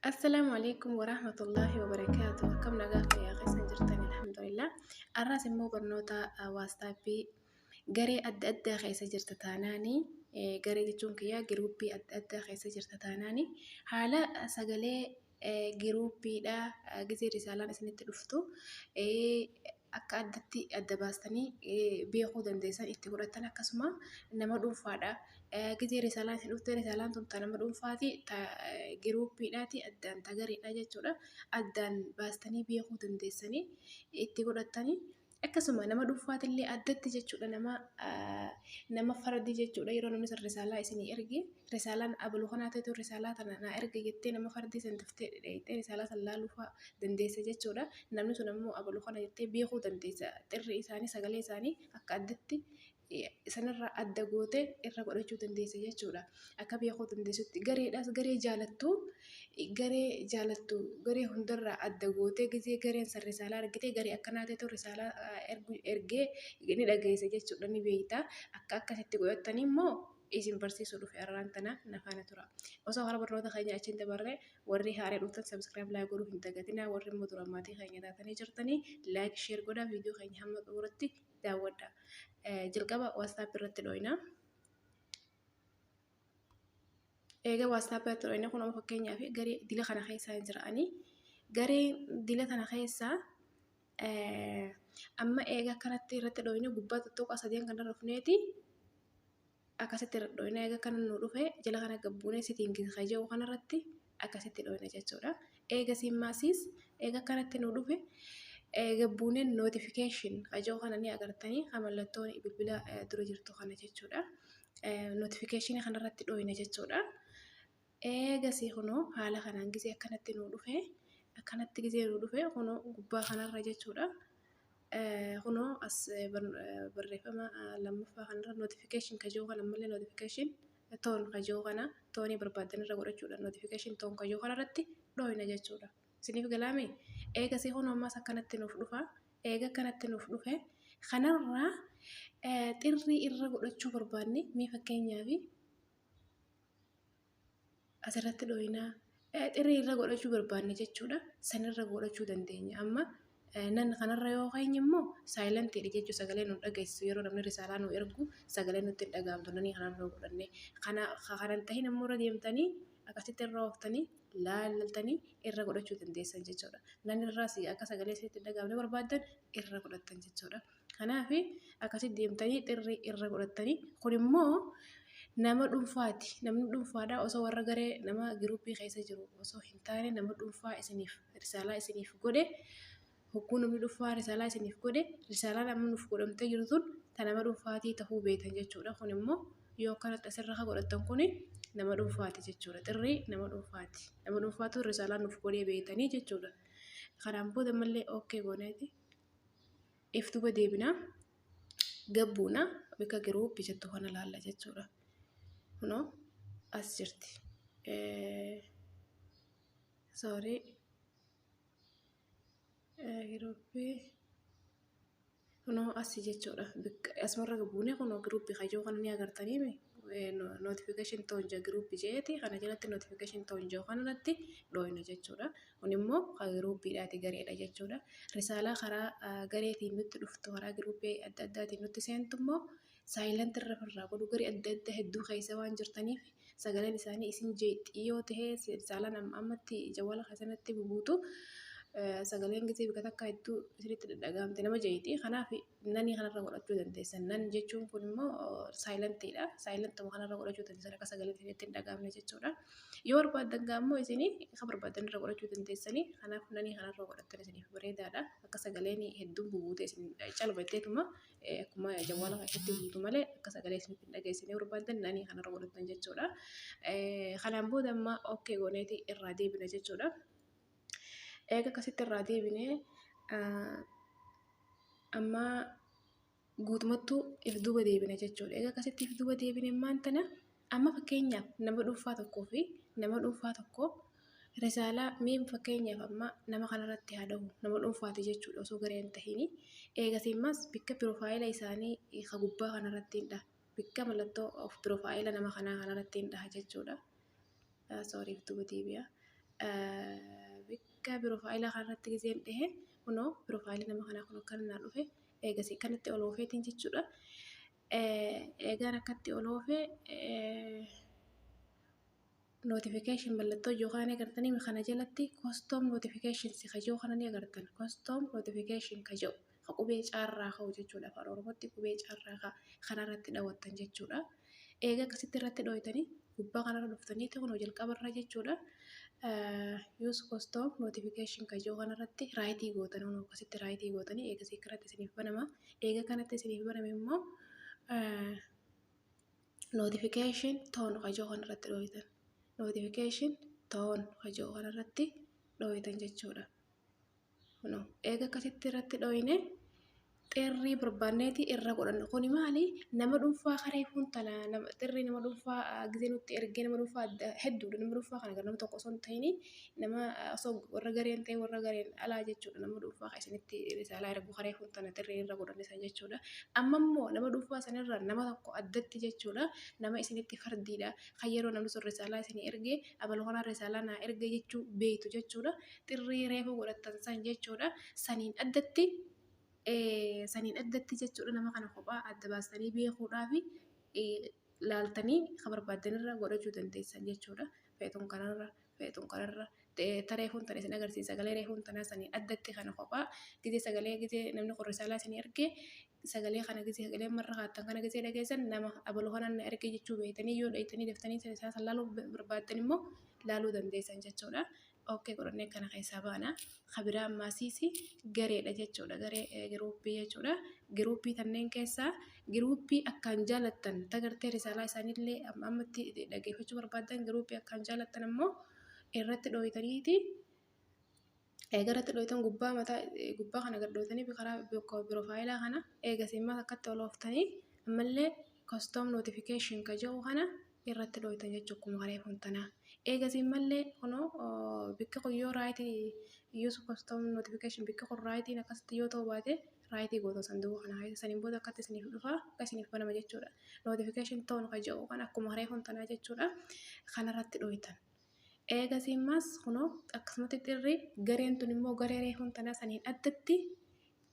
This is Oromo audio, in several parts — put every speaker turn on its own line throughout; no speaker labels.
Assalaamu alaikum warahmatullaahi wabarakaatu. Akkam nagaa fayyaa keessan jirtan? Alhamdulillah. Har'as immoo barnoota WhatsAppii garee adda addaa keessa jirta taanaani, garee jechuun kiyyaa giruuppii adda addaa keessa jirta taanaani, haala sagalee giruuppiidha gizee risaalaan isinitti dhuftu akka addatti adda baastanii beekuu dandeessan itti godhattan, akkasuma nama dhuunfaadha. Gizee risaalaan isin dhufte, risaalaan tun ta nama dhuunfaati, ta giruuppiidhaati, addaan ta gareedha jechuudha. Addaan baastanii beekuu dandeessanii itti godhattanii, akkasuma nama dhuunfaatillee addatti jechuudha, nama fardi jechuudha. Yeroo namni san risaalaa isinii erge, risaalaan abalu kanaa ta'etu risaalaa tana naa erge jettee, nama fardii san daftee dheeyxee risaalaa san laaluu fa'a dandeessa jechuudha. Namni sun ammoo abalu kana jettee beekuu dandeessa. Xirri isaanii, sagalee isaanii akka addatti sanirraa adda gootee irra godhachuu dandeessa jechuudha. Akka beekuu dandeessutti gareedhaas garee jaalattu garee hundarraa adda gootee, gizee gareen san risaalaa argite, garee akkanaa ta'etu risaalaa ergee ni dhageessa jechuudha, ni beekta. Akka akkasitti godhattanii immoo isin barsiisuu dhufe arraan tana, na faana tura. Osoo hara barnoota keenya achiin dabarree, warri haaree dhuftan subscribe, like godhuu hin dagatinaa. Warri immoo dura maatii keenya taatanii jirtanii like, share godhaa, viidiyoo keenya hamma xumuratti daawwadha. Jalqaba WhatsApp irratti dhooyna. Egaa WhatsApp irratti dhooyna, kun amma fakkeenyaaf garee dila kana keessa hin jiranii. Garee dila kana keessa amma eega akkanatti irratti dhooyne, gubbaa tuttuqa sadeen kanarra dhufneeti akkasitti irra dhooyna. Eega kana nu dhufe, jala kana gabbuunee setting kan jedhu kanarratti akkasitti dhooyna jechuudha. Eega simmaasiis eega akkanatti nu dhufe, gabbuuneen notification kan jedhu kana ni agartanii, kan mallattoon bilbila dura jirtu kana jechuudha. Notification kanarratti dhooyna jechuudha. Eegasii kunoo haala kanaan gisee akkanatti nu dhufe, akkanatti gisee nu dhufe, kunoo gubbaa kanarra jechuudha. Kunoo as barreeffama lammaffaa kanarra notification ka jiru kana, ammallee notification tone ka jiru kana, toonii barbaadan irra godhachuudha. Notification tone ka jiru kanarratti dhooyna jechuudha. Isiniif galaame? Eegasii kunoo ammas akkanatti nuuf dhufa. Eega akkanatti nuuf dhufe, kanarraa xirrii irra godhachuu barbaanne, mee fakkeenyaaf asirratti dhooynaa, xirrii irra godhachuu barbaanne jechuudha. Sanirra godhachuu dandeenya. Amma nan kanarra yoo keenye immoo silentiidha jechuudha. Sagalee nu dhageessisu, yeroo namni risaalaa nu ergu sagalee nutti hin dhaga'amtu nanii kanarra yoo godhanne. Kana kanan tahin immoo irra deemtanii akkasitti irra ooftanii laallatanii irra godhachuu dandeessan jechuudha. Nan irraas akka sagalee isinitti hin dhaga'amne barbaaddan irra godhattan jechuudha. Kanaaf akkasitti deemtanii xirrii irra godhattanii, kun immoo nama dhuunfaati. Namni dhuunfaadhaa osoo warra garee nama giruuppii keessa jiru osoo hin taane, nama dhuunfaa isiniif risaalaa isiniif godhe, hogguu namni dhuunfaa risaalaa isiniif godhe, risaalaan amma nuuf godhamtee jiru tun ta nama dhuunfaatii tahuu beektan jechuudha. Kun immoo yoo akkanatti asirra ka godhattan, kun nama dhuunfaati jechuudha. Xirrii nama dhuunfaati. Nama dhuunfaatu risaalaa nuuf godhee beektanii jechuudha. Kanaan booda ammallee okay gooneeti. If duuba deebinaa, gabbuuna, bakka giruuppii jettu kana laalla jechuudha. Kunoo as jirti. Sorry. Giruuppii kunoo asi jechuudha. Asumarra gabbuunee kunoo giruuppii kayyoo kana ni agartanii, notification tone jaa giruuppii jeeti kana jalatti notification tone jiru kanarratti dhooyna jechuudha. Kun immoo kan giruuppiidhaati, gareedha jechuudha. Risaalaa karaa gareetiin nutti dhuftu, karaa giruuppii adda addaatiin nutti seentu immoo silent irra ofirraa godhu. Garee adda addaa hedduu keessa waan jirtaniif, sagaleen isaanii isin jeeqxii yoo ta'e, risaalaan amma ammatti jawwaala keessanitti bubuutu, sagaleen gisee bika takka hedduu isinitti dhaga'amte nama jeeqxi. Kanaaf nanii kanarra godhachuu dandeessan. None jechuun kun immoo silentiidha. Silentuma kanarra godhachuu dandeessan, akka sagaleen isinitti hin dhaga'amne jechuudha. Yoo barbaaddan immoo isinii akka barbaaddan irra godhachuu dandeessanii. Kanaaf nanii kanarra godhattan isiniif bareedaadha. Akka sagaleen hedduun bubuute isin calbatteetuma akkuma jawwaala keessatti buutu malee, akka sagalee isinitti hin dhageessine barbaadan nanii kanarra godhattan jechuudha. Kanaan booda amma okay gooneeti irraa deebina jechuudha. Eega akkasitti irraa deebinee, amma guutumattuu if duuba deebina jechuudha. Egaa akkasitti if duuba deebine, maan tana amma fakkeenyaaf nama dhuunfaa tokkoo fi nama dhuunfaa tokko risaalaa, mee fakkeenyaaf amma nama kanarratti haa dhahu, nama dhuunfaati jechuudha osoo garee hin tahini. Eegasii ammas bikka profile isaanii ka gubbaa kanarratti hin dhaha. Bikka mallattoo of profile nama kanaa kanarratti hin dhaha jechuudha. Sorry, if duuba deebi'a. Bikka profile kanarratti gizeen dhahe, kunoo profile nama kanaa kun akkana naa dhufe. Eegasii kanatti ol oofeetiin jechuudha. Eegaan akkatti ol oofee, notification mallattoo yookaan agartanii kana jalatti custom notification kajoo kana ni agartan. Custom notification kajoo ka qubee caarraa ka'u jechuudha. Afaan Oromootti qubee caarraa kanarratti dhawattan jechuudha. Eega akkasitti irratti dhooytanii, gubbaa kanarra dhuftanii kunoo jalqabarra jechuudha. Use custom notification kajoo kanarratti right gootan. Kunoo akkasitti right gootanii, eegasii kanatti isiniif banama. Eega kanatti isiniif baname immoo, notification tone kajoo kanarratti dhooytan. Notification tone kajoo kanarratti dhooytan jechuudha. Kunoo eega akkasitti irratti dhooyne, xirrii barbaanneeti irra godhanna. Kuni maali? Nama dhuunfaa karee fuuntana nama xirrii nama dhuunfaa gisee nutti ergee, nama dhuunfaa hedduudha. Nama dhuunfaa kana nama tokko osoo hin ta'in, nama osoo warra gareen ta'e, warra gareen alaa jechuudha. Nama dhuunfaa kan isinitti risaalaa ergu karee fuuntana xirrii irra godhanne san jechuudha. Amma immoo nama dhuunfaa sanirra nama tokko addatti jechuudha. Nama isinitti fardiidha. Kan yeroo namni sun risaalaa isinii ergee, abaluu kanaa risaalaa naa ergee jechuu beektu jechuudha. Xirrii reefu godhattan san jechuudha. Saniin addatti jechuudha, nama kana kophaa adda baastanii beekuudhaaf laaltanii kan barbaaddanirra godhachuu dandeessan jechuudha. Feetuun kanarra, feetuun kanarra taree fuuntan isin agarsiisa. Sagalee reefuun tanaa saniin addatti kana kophaa gizee sagalee, gizee namni kun risaalaa isin ergee, sagalee kana, gizee sagalee marra kaattan kana gizee dhageessan, nama abaluu kanaan na ergee jechuu beektanii, yoo dheeytanii daftanii isaa san laaluu barbaaddan immoo laaluu dandeessan jechuudha. Okay godhannee kana keessaa baana. Kabiraa ammaasiis gareedha jechuudha. Garee group jechuudha. Group kanneen keessaa group akkaan jaalattan tagartee risaalaa isaaniillee ammatti dhaggeeffachuu barbaaddan, group akkaan jaalattan ammoo irratti dhooytaniiti. Eega irratti dhooytan, gubbaa mataa gubbaa kana gad dhooytanii, karaa profile kana eegas immoo akkatti ol ooftanii, ammallee custom notification ka jedhu kana irratti dhooytan jechuudha, akkuma karee funtanaa. Eegas immallee kunoo bikka kun yoo right use custom notification bikka kun rightiin akkasitti yoo ta'u baate, right goota sanduuqa kana keessa. Saniin booda akkatti isiniif dhufa, akka isiniif banama jechuudha. Notification tone ka jedhu kan akkuma karee funtanaa jechuudha. Kanarratti dhooytan. Eegas immas kunoo akkasumatti xirrii gareen tun immoo garee reefuun tanaa saniin addatti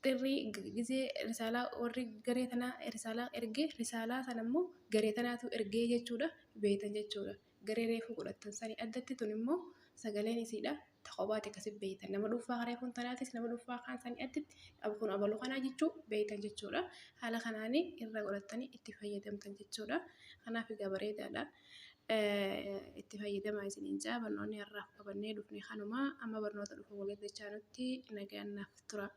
xirrii gizee risaalaa warri garee tanaa risaalaa ergee, risaalaa sana immoo garee tanaatu ergee jechuudha beektan jechuudha. Garee reefuu godhattan sanii addatti tun immoo sagaleen isiidha ta kophaati akkasi beektan. Nama dhuunfaa reefuun tanaatis nama dhuunfaa kaan sanii addatti kun abaluu kanaa jechuu beektan jechuudha. Haala kanaanii irra godhattanii itti fayyadamtan jechuudha. Kanaaf egaa bareedaadha. Itti fayyadamaa isiniin jaa. Barnoonni har'aaf qabannee dhufne kanuma. Amma barnoota dhufu walitti dachaanutti nagaan naaf tura.